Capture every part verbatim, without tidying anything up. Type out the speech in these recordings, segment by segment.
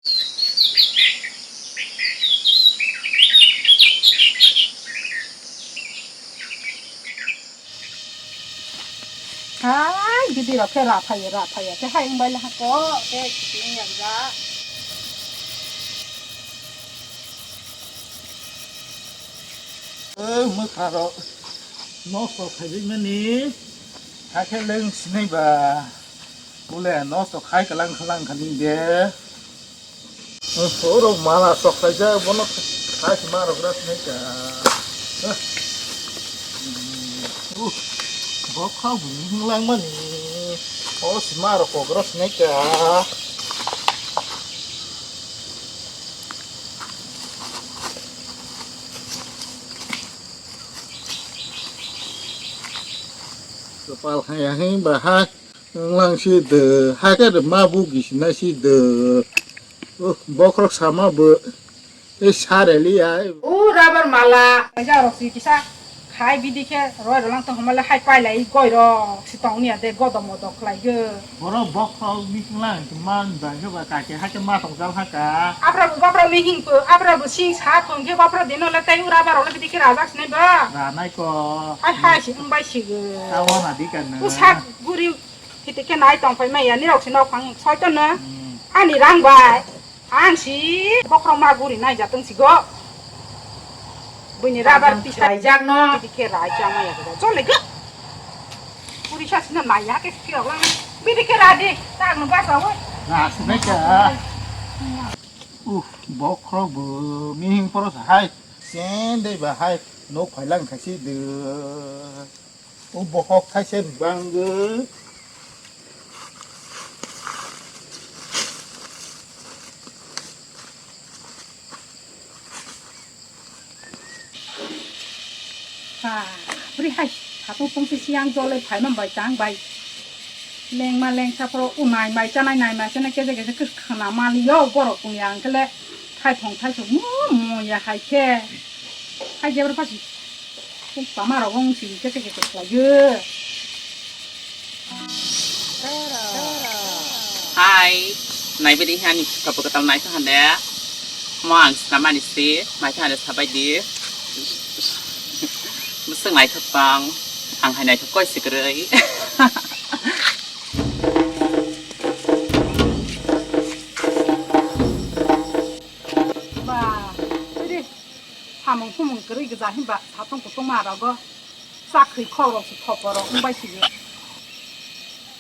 Hai, bidi rok khe ra phaiya, ra phaiya. Khe hai wng bai le hako, khe kiting yang ja. Ei, mwkha rok nosto khaiwi mani. Hakhe leng sinai ba. Bole nosto khai kalang kalang kha ning de. Oro mala sok khaijak, bono khai se ma rok ras nai ka. Uh, bo kha bini hwnlang mani. O se ma rok kok ras nai ka. Kapal hai hai ba hai. Wnglang si de, hakhe de ma bugi sina si de. Uh, bokhorok sama bo. E sare liya. O rubber mala. Kaisa rok si kisa khai bidi khe roi rolang tong hamale hai pai lai goi rok si tong niya de godom modok khlai ge. Boro bokhorok bising lang man bai khe ba kake hakhe ma tong jal haka. Abra bo, abra bo hing po, abra bo sing sa thong khe abra dino le tai o rubber rok le bidi khe rajak sinai ba. Ra nai ko. Hai hai si wng bai si ge. Tawa na di kan na. O sak guri. Hiti khe nai tong phai maya, nirok se nok phang soi tono. Hmm. Ani rang bai. Ang si bokhorok ma guri nai jatong si go. Buini rubber tisa. Laijak no. Hiti khe rai cha maya go. Chole go. Puri sa sino nai ya khe si rok lang. Bidi khe ra di. Tak no basa wo. Na, sinai ka. Uh, bokhorok bo mihing poro sa hai. Sen dei ba hai. Nok phai lang khai si de. O bokhok thaise bangwi. Ha, bwrwi hai, satung tongsi siyang jolai phaima bai chang bai. Lengma lengsa phoro o nai mai chanai, nai mai chanai kese kese kwkhwna maliyo borok tongya hwnkhe le thaithong thaithok mo mo ya hai khe. Hai jebra pasi. Kok pama rok wng si kete kete khlaiyo. Hai, naibe di ani sukha bwkha tal naitha hande. Mo ang sinamani si, naitha hande sabai di. Bwswk naithok tong, ang hai naithok koi si kwrwi. Ba, ri. Samung sumung kwrwi gwja hinba satung kutung ma rogo. Chakri khorok si khoporo wng bai sigi.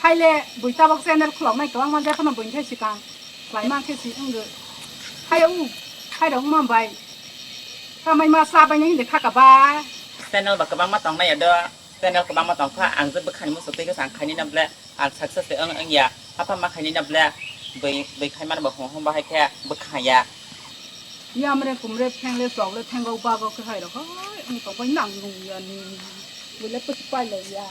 Haile bui tabok channel khulok nai kwbangma de phano buini thai sikang. Khlai man khe si wng. Hai u, hai rok wng man bai. Kamai ma sa bai nai hindi khaka ba. Channel ba kwbangma tong nai do. Channel kwbangma tongkha, ang je bwkhani muchuk twi khe ang khainino ble, ang success se wng wngya, hapha ma khainino ble, bwi, bwi khaimano bo hong hong bahai khe bwkha ya. Yamre kumre phengle chokle thengok bagok khe hai rok hai wng tongbai nang nung ya ni, bwle pwsi pailai ya.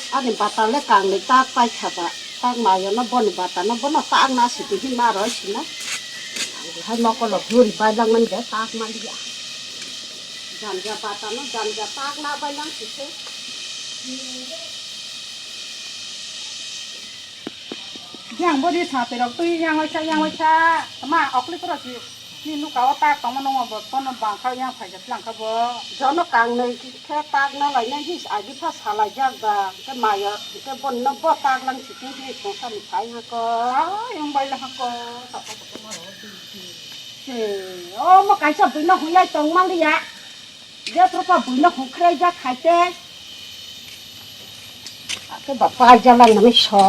Ani bata le kang ni tak pai kha ba, tak mayo no boni bata no bono tak na si di hin ma roi si na. Hai mokolo buri bai lang man de tak ma liya. Janja bata no janja tak na bai lang si se. Yang bodi sa perok tui yang waisa yang waisa ma okli pura si ni nuka o tak tongma nongo bo kono bangkha yang phaijak langkha bo. Jono kang nai khe tak na lai nai his agi pha salai jak da ke maya ke bon no bo tak lang si ke hi tong sa ni phai ha ko. Ai ang bai la ha ko. He, o mo kaisa bui no huyai tong ma liya. Jephru pa buino hongkhrai jak khai te. Ake ba pai jalang nami so.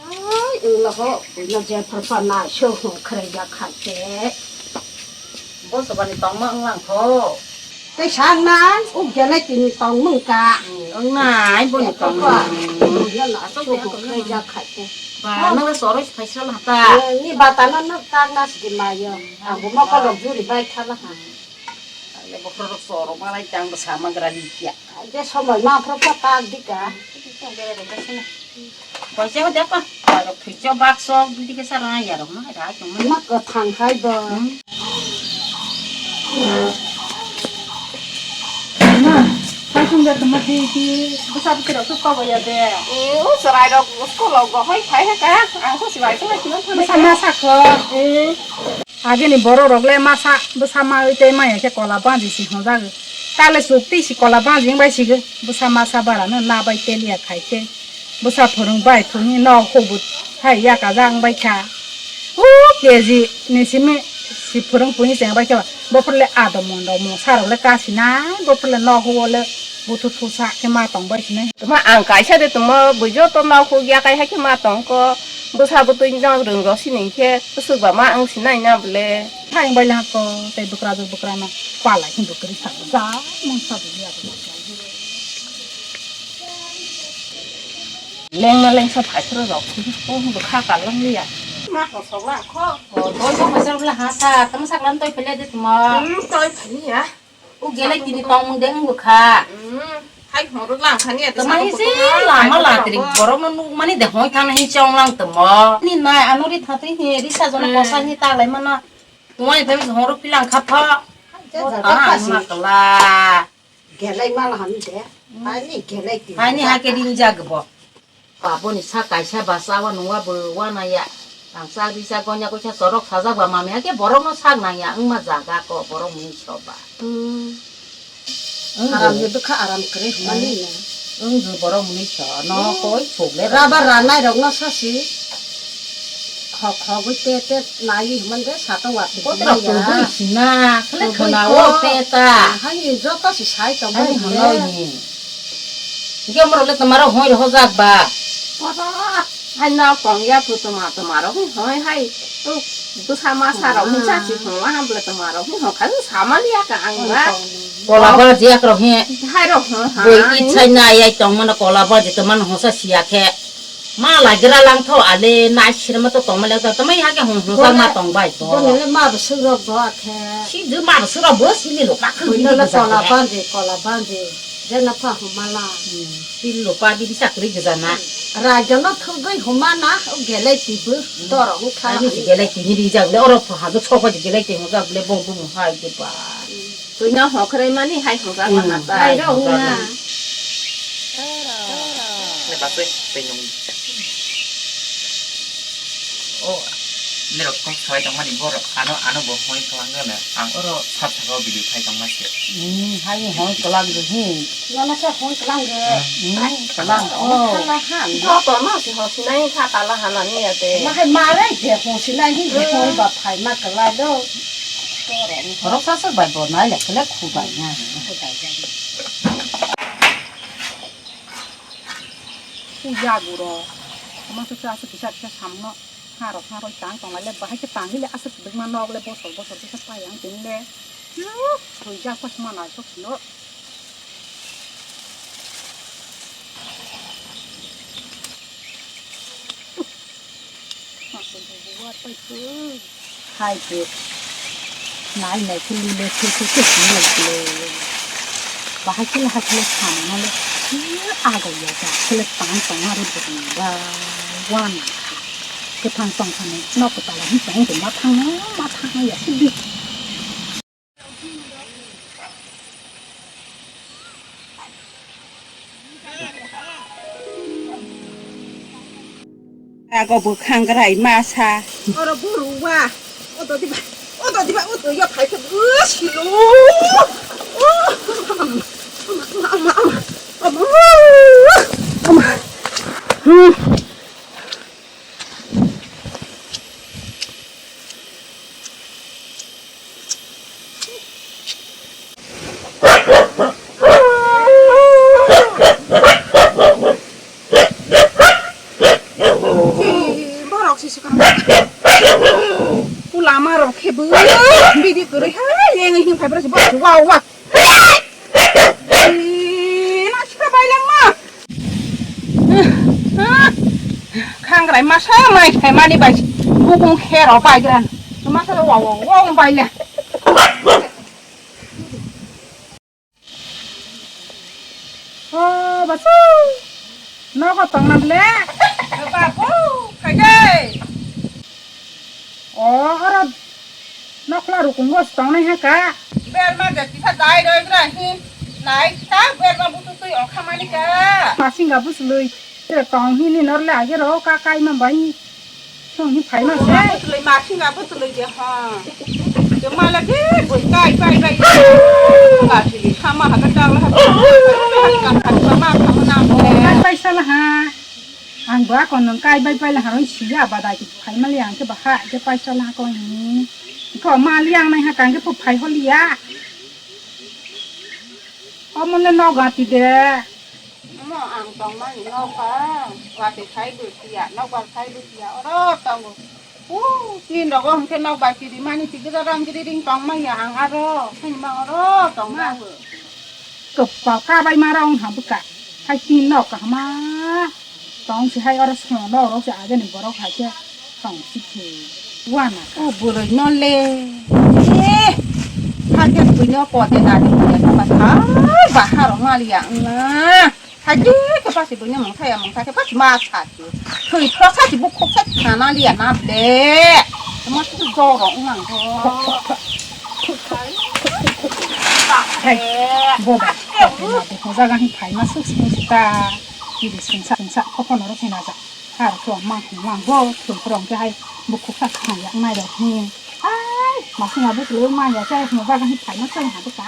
Ai, wngla ho buino jephru pa na so hongkhrai jak khai te. Bo sobani tongma wnglang tho. Tei sang nai, uk janai tini tong mung ka. Wng nai, boni tong. Buino na so hongkhrai jak khai te. Ba, nang soroi phaisal hata. Ni bata no no tak na sidi mayo. Ang bo mokol rok juri bai thala ha. Ang le bokhorok chorok manai tang bo sama gra likya. Je somoi ma phro kha tak dika. Boise ho deko, borok thwicho bakso bidi khe sara yarok no hai rai tongmani. Ma kwthang hai bo. Hmm. Ma, hai sung da tongma thi thi, bwsa bwtwi rok khe kobo ya de. E, o chwrai rok school o go hoi phai ha ka, ang so sibai so thang. Bwsa ma sa kho. Hmm. Agini borok rok le masa bwsa mawi tei maya khe kola banji si hwnjago. Tale chuk twi si kola banji wng bai sigo. Bwsa masa bara no na bai telia khai khe. Bwsa phwrwng bai phwrwngni nok hubut hai yakajak wng bai kha. O K G ni simi si phwrwng phwrwngni cheng bai khe ba. Bo phwrwng le adom mondo mungsa rok le kasi nai. Bo phwrwng le nok huo le buthu thusa khe ma tong bai sinai. Tuma ang kaisa de tuma bui joto nok huk ya kai hai khe ma tong ko. Bwsa bwtwi no rwng rw sini khe bwswk ba ma wng sinai na bwle. Hai wng bai le hako tei bwkrajwk bwkrano palai hwnwi bwkrwi sabo ja mung sabo ya bo. Lengma lengsa phaithro rok bwkha kalang liya. Ma kosok la kho. O doi bo kosok la ha sa tamo saklan toi phele de tuma. Hmm, toi phani ya. O gelai tini tongmung de wngkha. Hmm, hai horo lang thani ate. Tama sakno hisi kotor lama hai latri kotor. Borok no nukmani de hoi thana hi chong lang tamo. Ni nai ano ri thatri hi ri sa jono kosa hi ta lai mana. Tumani phai horo pilang kha pha. Ja, ja, ah, ja, ma kala. Gelai mala hani de. Ani gelai tini. Ani ha ke din jag bo. Baboni sak kaisa ba chawa nungwa bo wana ya. Ang sak ri sak gonya goisa chorok sajak ba mami hake borok no sak nang ya wngma jaga ko borok mui so ba. Hmm. Wng Aram bo. Ni bwkha aram kwrwi hwnmani. Wng bo borok mui so no koi chuk le. Rubber ranai rok no sasi. Khok khogwi te te nai hwnmani de satung wa. Kotra tubui sina khle khwna o te ta. Hani joto si sai tong bai. Hani hwnwi ni. Hingke omorok le twmaro hoi rohorjak ba? Pora, hai nok tong ya phu twma twma rok ni hoi hai. Bwsa masa rok ni chachi thwngma ham bwle twma rok ni hoi khai samani ya ka ang ba. Kola ba je ak rok he. Hai rok hoi ha. Boi itsai na ya tong mano kola ba je twmano hosa siya khe. Ma lagira lang tho ale nai sirma to tong ma le ta twmai ha ke hong hong ma tong bai to. Boni le ma bwswk rok bo akhe. Si de ma bwswk rok bo si ni lo ka khang. Boni le kola bandi, kola bandi. Je na pha homa la. Pil lo pa bidi sakri geza na. Rajo no thugui homa na, o gelai tibu, doro hong kha. Ani si gelai tini ri jak le oro pha ha do chokwa gelai tini jak le bong bong hai de ba. Twi no hokrai mani hai hokra ma hata. Hai rok na. Ne basoi twi nung. O, nirok kong sawai tongmani borok ano, ano bo hoi kwlangno no. Ang oro sab saka o video khai tongma se. Hmm, hai hoi kwlang go hi. Nono sa hoi kwlang go. Hmm, kwlang. Oh, kala han. Joto no si hoi sinai kha kala hanani ya de. Ma hai mare je hoi sinai hi je hoi ba phai ma kwlai do. Borok saswk bai bo nai le kele khu bai na. Puja guro. Ama se asa kisa kisa samno ha rok ha roi tang tong le bahai ke tang le asa kuduk ma nok le bosor bosor kisa pai ang tin le. Puja pas ma nai sok sino. Hai ke. Nai nai ke lile ke ke ke ke le. Bahai ke le hai ke le sama no le. Aga ya da ke le tang tang ha ro de ba. Wan. Ke tang tang ha ne. No ko ta la hi tang de ma tang no ma tang ya ke di. Ako bwkhang grai masa. Oro buru wa. Oto diba. Oto diba. Oto ya phai khe bwsilo. Ama, ama, ama. Ama. Ama. Hmm. Borok si swkang. Pula ma rok khe bo bidi kwrwi hai lengwi him phai borok si borok si wa wa. Ee, na sika bai lang ma. Khangrai masa mai khai mani bai bukung khero bai gran. Masa wa wa wa bai le. Nogo tongna ble? Babu, phaide. O, oro nokla rukungo tongnai ha ka. Berma de tisa dai roi gra hi. Nai ta berma butu tui okha mani ka. Masinga buslui. Tere tong hi ni norle age ro ka kai ma bai. Song hi phai ma se. Butuloi, masinga butuloi de ha. De mala de boi kai bai bai. Ka si khama ha ka dang la ha. Kai bai sala ha. Ang ba kon nang kai bai bai la ha roi si ya ba dai phai ma li ang ke ba ha ke pai sala ha ko ni. Ko ma li ang nai ha kang ke pu phai ho li ya. Omo le no ga ti de. Omo ang tongmani nokha, watwi khai bwsiya, nokbar khai bwsiya, oro tongo. U, tin rogo hwnkhe nokbar kirimani tigi rang kiring tongmaya ang aro, hinma oro tongma. Kwpal kabaima rok wngha bwkha, hai tin nok kahama tong se hai oro song norok se ageni borok hai khe. Tong si khe wana. O bwrwi no le. Eh, hakhe bwino pote nadi bwrwi no ba thai ba haro maliya wngna. Hakhe khe pasi bwino mungthaya mungthai khe pasi ma sa khe. Thwi thro sa si bukhuk sa khana liya na ble. Ma su joro wngna go. Hai, bo ba. Pote nadi ko jaga hi phai ma suk suk sita. Kiri sungsa sungsa khokon oro khena ja. Har khe mang mang bo thun krong khe hai bukhuk sa khna yak nai rok hi. Ai, masing abo kle ma ya cha mo ba ga hi phai ma chang ha ka.